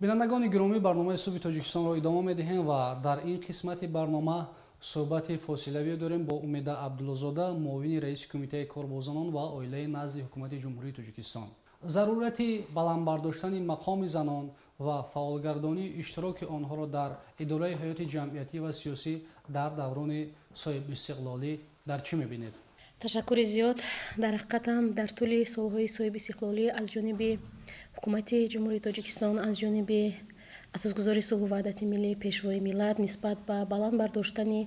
Бинандагони гиромӣ, барномаи «Субҳи Тоҷикистонро» идома медиҳем ва дар ин қисмати барнома суҳбати фосилавӣ дорем бо Умеда Абдуллозода, муовини раиси Кумитаи кор бо занон ва оилаи назди Ҳукумати Ҷумҳурии Тоҷикистон. Зарурати баланд бардоштани мақоми занон ва фаъолгардонии иштироки онҳоро дар идораи ҳаёти ҷамъиятӣ ва сиёсӣ дар даврони соҳибистиқлолӣ дар чӣ мебинед? Ташаккури зиёд. Дар ҳақиқатам, дар тӯли солҳои соҳибистиқлолӣ аз ҷониби Ҳукумати Ҷумҳурии Тоҷикистон, аз ҷониби Асосгузори сулҳу ваҳдати миллӣ, Пешвои миллат нисбат ба баланд бардоштани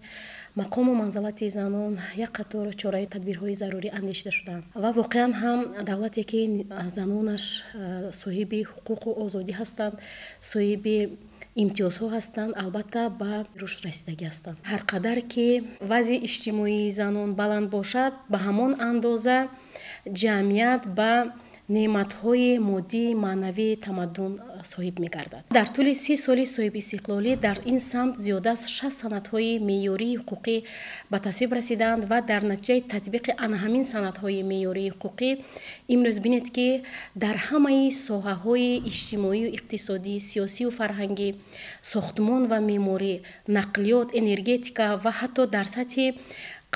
мақому манзалати занон як қатор чораи тадбирҳои зарурӣ андешида шуданд. Ва воқеан ҳам, давлате ки занонаш соҳиби ҳуқуқу озодӣ ҳастанд, соҳиби имтиёзҳо ҳастанд, албатта, ба рушд расидагӣ ҳастанд. Ҳар қадар ки вазъи иҷтимоии занон баланд бошад, ба ҳамон андоза ҷамъият ба неъматҳои моддии, маънавии тамаддун соҳиб мегардад. Дар тӯли 30 соли соҳибистиқлолӣ дар ин самт зиёда аз 60 санадҳои меъёрии ҳуқуқӣ ба тасвиб расиданд ва дар натиҷаи татбиқи ана ҳамин санадҳои меъёрии ҳуқуқӣ имрӯз бинед, ки дар ҳамаи соҳаҳои иҷтимоию иқтисодӣ, сиёсию фарҳангӣ, сохтмон ва меъморӣ, нақлиёт, энергетика ва ҳатто дар сатҳи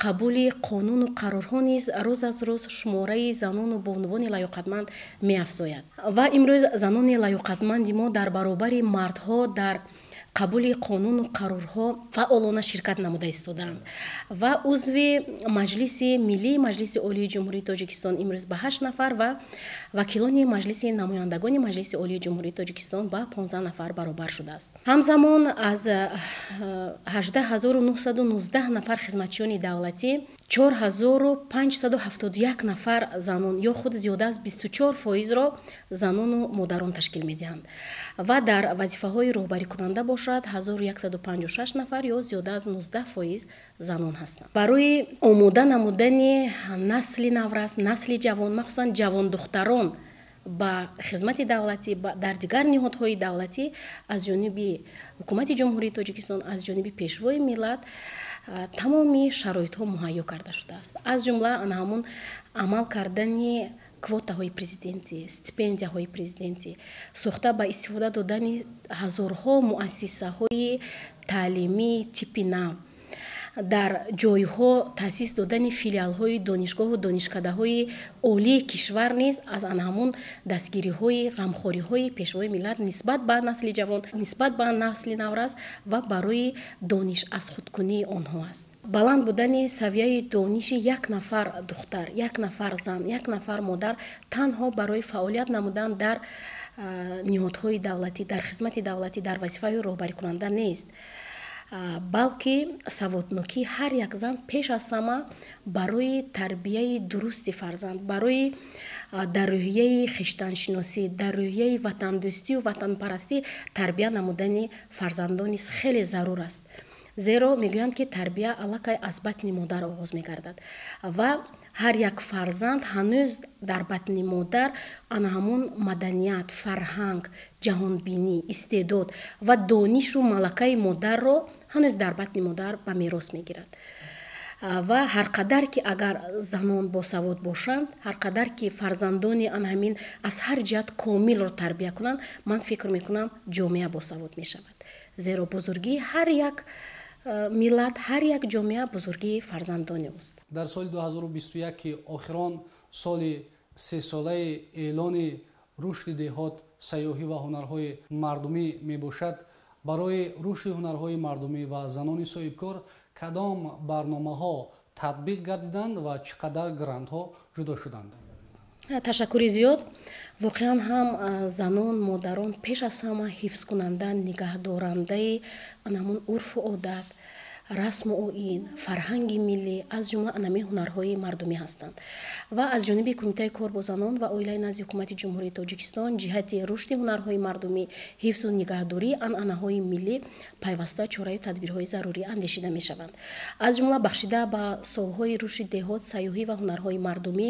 қабули қонуну қарорҳо низ рӯз аз рӯз шумораи занону бонувони лаёқатманд меафзояд. Ва имрӯз занони лаёқатманди мо дар баробари мардҳо дар қабули қонуну қарорҳо фаъолона ширкат намуда истодаанд ва узви Маҷлиси Миллии Маҷлиси Олии Ҷумҳурии Тоҷикистон имрӯз ба ҳашт нафар ва вакилони Маҷлиси Намояндагони Маҷлиси Олии Ҷумҳурии Тоҷикистон ба 15 нафар баробар шудааст. Ҳамзамон, аз 18 919 нафар хизматчиёни давлатӣ 4571 нафар занон ё худ зиёда аз 24 фоизро занону модарон ташкил медиҳанд ва дар вазифаҳои роҳбарикунанда бошад, 1156 нафар ё зиёда аз 19 фоиз занон ҳастанд. Барои омода намудани насли наврас, насли ҷавон, махсусан ҷавондухтарон ба хизмати давлатӣ, дар дигар ниҳодҳои давлатӣ аз ҷониби Ҳукумати Ҷумҳурии Тоҷикистон, аз ҷониби Пешвои миллат тамоми шароитҳо муҳайё карда шудааст. Аз ҷумла ана ҳамун амал кардани квотаҳои президентӣ, стипендияҳои президентӣ, сохта ба истифода додани ҳазорҳо муассисаҳои таълимии типи нав, дар ҷойҳо таъсис додани филиалҳои донишгоҳу донишкадаҳои олии кишвар низ аз ана ҳамун дастгириҳои, ғамхориҳои Пешвои миллат нисбат ба насли ҷавон, нисбат ба насли наврас ва барои дониш аз худкунии онҳо аст. Баланд будани савияи дониши як нафар духтар, як нафар зан, як нафар модар танҳо барои фаъолият намудан дар ниҳодҳои давлатӣ, дар хизмати давлатӣ, дар вазифаи роҳбарикунанда нест, балки саводнокии ҳар як зан пеш аз ҳама барои тарбияи дурусти фарзанд, барои дар рӯҳияи хештаншиносӣ, дар рӯҳияи ватандӯстию ватанпарастӣ тарбия намудани фарзандон низ хеле зарур аст. Зеро мегӯянд, ки тарбия аллакай аз батни модар оғоз мегардад ва ҳар як фарзанд ҳанӯз дар батни модар ана ҳамун маданият, фарҳанг, ҷаҳонбинӣ, истеъдод ва донишу малакаи модарро ҳанӯз дар батни модар ба мерос мегирад. Ва ҳар қадар ки агар занон босавод бошанд, ҳар қадар ки фарзандони ана ҳамин аз ҳар ҷиҳат комилро тарбия кунанд, ман фикр мекунам, ҷомеа босавод мешавад. Зеро бузургии ҳар як миллат, ҳар як ҷомеа бузургии фарзандони ӯст. Дар соли 2021, ки охирон соли сесолаи эълони рушди деҳот, сайёҳӣ ва ҳунарҳои мардумӣ мебошад, барои рушди ҳунарҳои мардумӣ ва занони соҳибкор кадом барномаҳо татбиқ гардиданд ва чӣ қадар грантҳо ҷудо шуданд? Ташаккури зиёд. Воқеан ҳам, занон, модарон пеш аз ҳама ҳифзкунанда, нигаҳдорандаи ана ҳамун урфу одат, расму оин, фарҳанги миллӣ, аз ҷумла анами ҳунарҳои мардумӣ ҳастанд. Ва аз ҷониби Кумитаи кор бо занон ва оилаи назди Ҳукумати Ҷумҳурии Тоҷикистон ҷиҳати рушди ҳунарҳои мардумӣ, ҳифзу нигаҳдории анъанаҳои миллӣ пайваста чораю тадбирҳои зарурӣ андешида мешаванд. Аз ҷумла, бахшида ба солҳои рушди деҳот, сайёҳӣ ва ҳунарҳои мардумӣ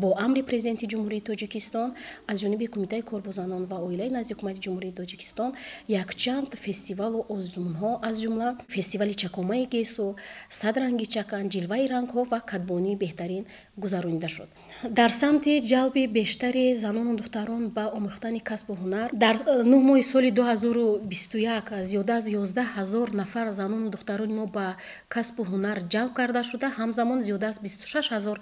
бо амри Президенти Ҷумҳурии Тоҷикистон аз ҷониби Кумитаи кор бо занон ва оилаи назди Ҳукумати Ҷумҳурии Тоҷикистон якчанд фестивалу озмунҳо, аз ҷумла фестивали чакомаи Муҷассамаи гесу, садранги чакан, ҷилваи рангҳо ва кадбонии беҳтарин гузаронида шуд. Дар самти ҷалби бештари занону духтарон ба омӯхтани касбу ҳунар дар 9 моҳи соли 2021 зиёда аз 11 ҳазор нафар занону духтарони мо ба касбу ҳунар ҷалб карда шуда, ҳамзамон зиёда аз 26 ҳазор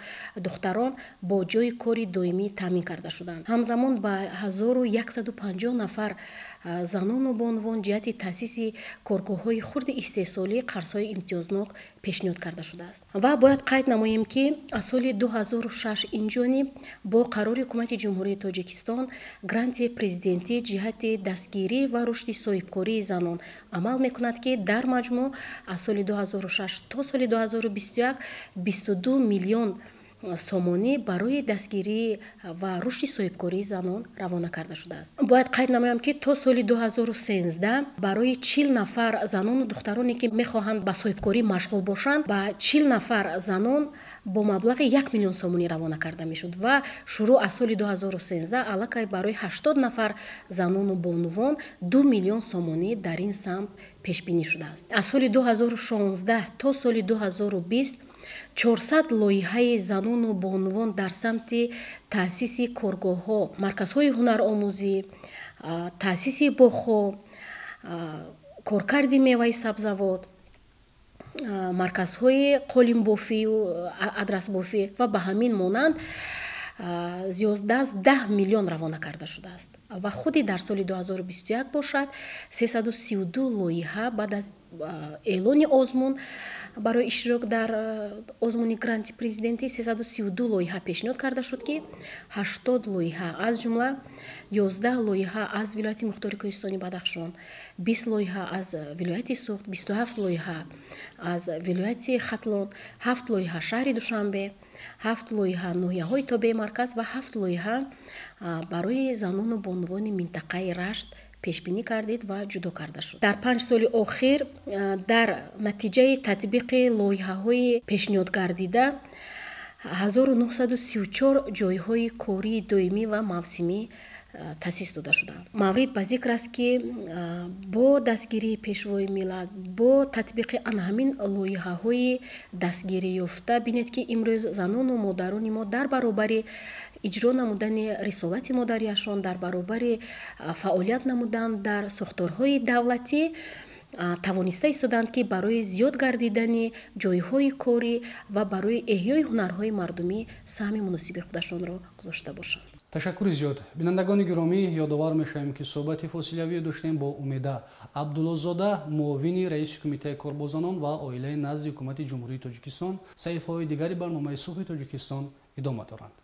духтарон бо ҷойи кори доимӣ таъмин карда шуданд. Ҳамзамон ба 1150 нафар занону бонувон ҷиҳати таъсиси коргоҳҳои хурди истеҳсолӣ қарзҳои имтиёзнок пешниҳод карда шудааст. Ва бояд қайд намоем, ки аз соли 2006 инҷониб бо қарори Ҳукумати Ҷумҳурии Тоҷикистон гранти президентӣ ҷиҳати дастгирӣ ва рушди соҳибкории занон амал мекунад, ки дар маҷмӯъ аз соли 2006 то соли 2021 22 миллион сомонӣ барои дастгирӣ ва рушди соҳибкории занон равона карда шудааст. Бояд қайд намоям, ки то соли 2013 барои 40 нафар занону духтароне, ки мехоҳанд ба соҳибкорӣ машғул бошанд, ба 40 нафар занон бо маблағи 1 миллион сомонӣ равона карда мешуд ва шурӯъ аз соли 2013 аллакай барои 80 нафар занону бонувон 2 миллион сомонӣ дар ин самт пешбинӣ шудааст. Аз соли 2016 то соли 2020 400 лоиҳаи занону бонувон дар самти таъсиси коргоҳҳо, марказҳои ҳунаромӯзӣ, таъсиси боғҳо, коркарди меваи сабзавот, марказҳои қолинбофию адрасбофӣ ва ба ҳамин монанд зиёда аз 10 миллион равона карда шудааст. Ва худи дар соли 2021 бошад 332 лоиҳа баъд аз эълони озмун барои иштирок дар озмуни гранти президентӣ 332 лоиҳа пешниҳод карда шуд, ки 80 лоиҳа, аз ҷумла 11 лоиҳа аз вилояти мухтори Кӯҳистони Бадахшон, 20 лоиҳа аз вилояти Суғд, 27 лоиҳа аз вилояти Хатлон, 7 лоиҳа шаҳри Душанбе, 7 лоиҳа ноҳияҳои тобеи марказ ва 7 лоиҳа барои занону бонувони минтақаи Рашт пешбинӣ кардид ва ҷудо карда шуд. Дар 5 соли охир дар натиҷаи татбиқи лоиҳаҳои пешниҳодгардида 1934 ҷойҳои кории доимӣ ва мавсимӣ таъсис дода шуданд. Маврид ба зикр аст, ки бо дастгирии Пешвои миллат, бо татбиқи ана ҳамин лоиҳаҳои дастгирӣ ёфта, бинед, ки имрӯз занону модарони мо дар баробари иҷро намудани рисолати модариашон, дар баробари фаъолият намудан дар сохторҳои давлатӣ тавониста истоданд, ки барои зиёд гардидани ҷойҳои корӣ ва барои эҳёи ҳунарҳои мардумӣ саҳми муносиби худашонро гузошта бошанд. Ташаккури зиёд. Бинандагони гиромӣ, ёдовар мешавем, ки суҳбати фосилавӣ доштем бо Умеда Абдуллозода, муовини раиси Кумитаи кор бо занон ва оилаи назди Ҳукумати Ҷумҳурии Тоҷикистон. Саҳифаҳои дигари барномаи Субҳи Тоҷикистон идома доранд.